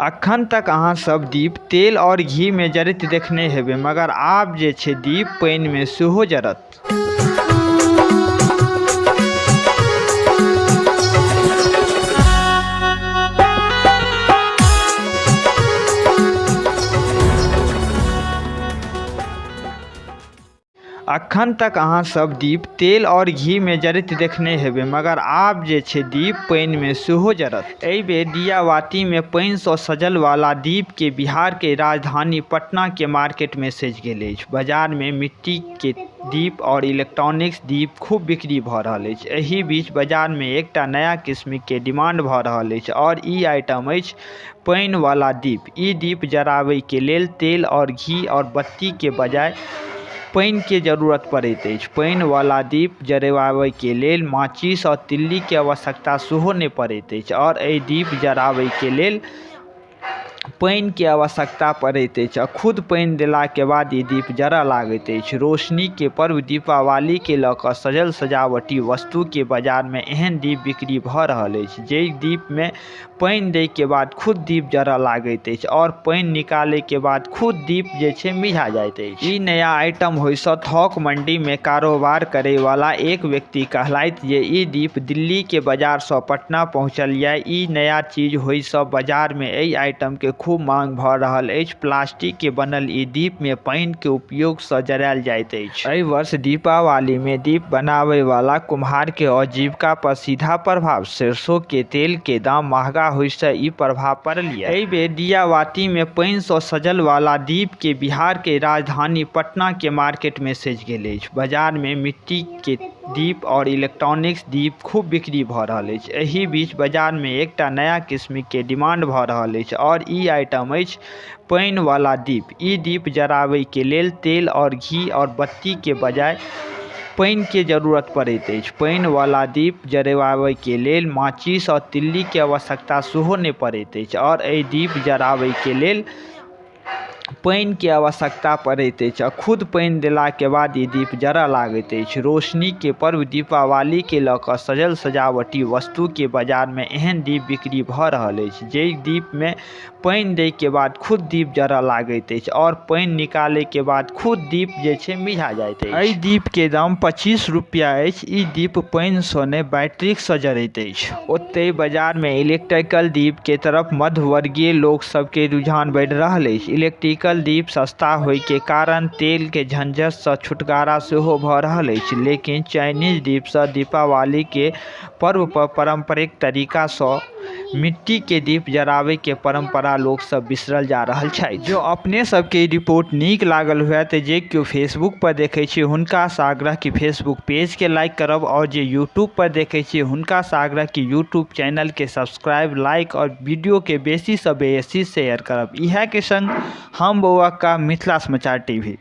अखन तक अहाँ सब दीप तेल और घी में जरैत देखने हेबै, मगर आब जे छै दीप पानि में सेहो जरत। अखन तक अहाँ सब दीप तेल और घी में जरैत देखने हेबै, मगर आब जे छै दीप पानि में सेहो जरत। एहि बेर दियाबाती में पानि सँ सजल वाला दीप के बिहार के राजधानी पटना के मार्केट में सजि गेल अछि। बाजार में मिट्टी के दीप और इलेक्ट्रॉनिक्स दीप खूब बिक्री भ रहल अछि। एहि बीच बाजार में एकटा नया किस्म के डिमांड भ रहल अछि और ई आइटम अछि पानि वाला दीप। ई दीप जराबय के लेल तेल और घी और बत्ती के बजाय पानि के जरूरत पड़ैत अछि। पानि वाला दीप जराबय के लेल माचिस और तिल्ली के आवश्यकता सेहो नहि पड़ैत अछि और एहि दीप जराबय के लेल पानि के आवश्यकता पड़ैत अछि आ खुद पानि देला के बाद ई दीप जरय लागैत अछि। रोशनी के पर्व दीपावली के लऽ कऽ सजल सजावटी वस्तु के बाजार में एहन दीप बिक्री भऽ रहल अछि जाहि दीप में पानि दै के बाद खुद दीप जरऽ लागैत अछि और पानि निकाले के बाद खुद दीप जे छै मिझा जाइत अछि। ई नया आइटम होय सँ थोक मंडी में कारोबार करे वाला एक व्यक्ति कहलथि जे ई दीप दिल्ली के बाजार सँ पटना पहुंचल ये। ई नया चीज होय सँ बाजार में एहि आइटम के खूब मांग भ रहल अछि। प्लास्टिक के बनल ई दीप में पानि के उपयोग सँ जरायल जाइत अछि। एहि वर्ष दीपावली में दीप बनाबय वाला कुम्हार के आजीविका पर सीधा प्रभाव सरसों के तेल के दाम महंगा होय सँ ई प्रभाव पड़ल ये। एहि बेर दियाबाती में पानि सँ सजल वाला दीप के बिहार के राजधानी पटना के मार्केट में सजि गेल अछि। बाजार में मिट्टी के दीप और इलेक्ट्रॉनिक्स दीप खूब बिक्री भ रहल अछि। एहि बीच बाजार में एकटा नया किस्म के डिमांड भ रहल अछि और ई आइटम अछि पानि वाला दीप। ई दीप जराबय के लेल तेल और घी और बत्ती के बजाय पानि के जरूरत पड़ैत अछि। पानि वाला दीप जराबय के लेल माचिस और तिल्ली के आवश्यकता सेहो नहि पड़ैत अछि और एहि दीप जराबय के लेल पानि के आवश्यकता पड़ैत अछि आ खुद पानि देला के बाद ई दीप जरय लागैत अछि। रोशनी के पर्व दीपावली के लऽ कऽ सजल सजावटी वस्तु के बाजार में एहन दीप बिक्री भऽ रहल अछि जाहि दीप में पानि दै के बाद खुद दीप जरऽ लागैत अछि और पानि निकाले के बाद खुद दीप जे छै मिझा जाइत अछि। एहि दीप के दाम 25 रुपया अछि। ई दीप पानि सँ नहि बैटरी सँ जरैत अछि। ओतहि बाजार में इलेक्ट्रिकल दीप के तरफ मध्यवर्गीय लोक सब के रुझान बढ़ि रहल अछि। इलेक्ट्रिकल दीप सस्ता होय के कारण तेल के झंझट सँ छुटकारा सेहो भ रहल अछि, लेकिन चाइनीज दीप सँ दीपावली के पर्व पर पारंपरिक तरीका सँ मिट्टी के दीप जराबे के परंपरा लोक सब बिसरल जा रहल छथि। जँ अपने सब के ई रिपोर्ट नीक लागल हुए ते जे केओ फेसबुक पर देखे छी हुनका से आग्रह कि फेसबुक पेज के लाइक करब और जे यूट्यूब पर देखे छी हुनका से आग्रह कि यूट्यूब चैनल के सब्सक्राइब, लाइक और वीडियो के बेसी से बेसी शेयर करब। इहे के संग हम बौआ का मिथिला समाचार टीवी।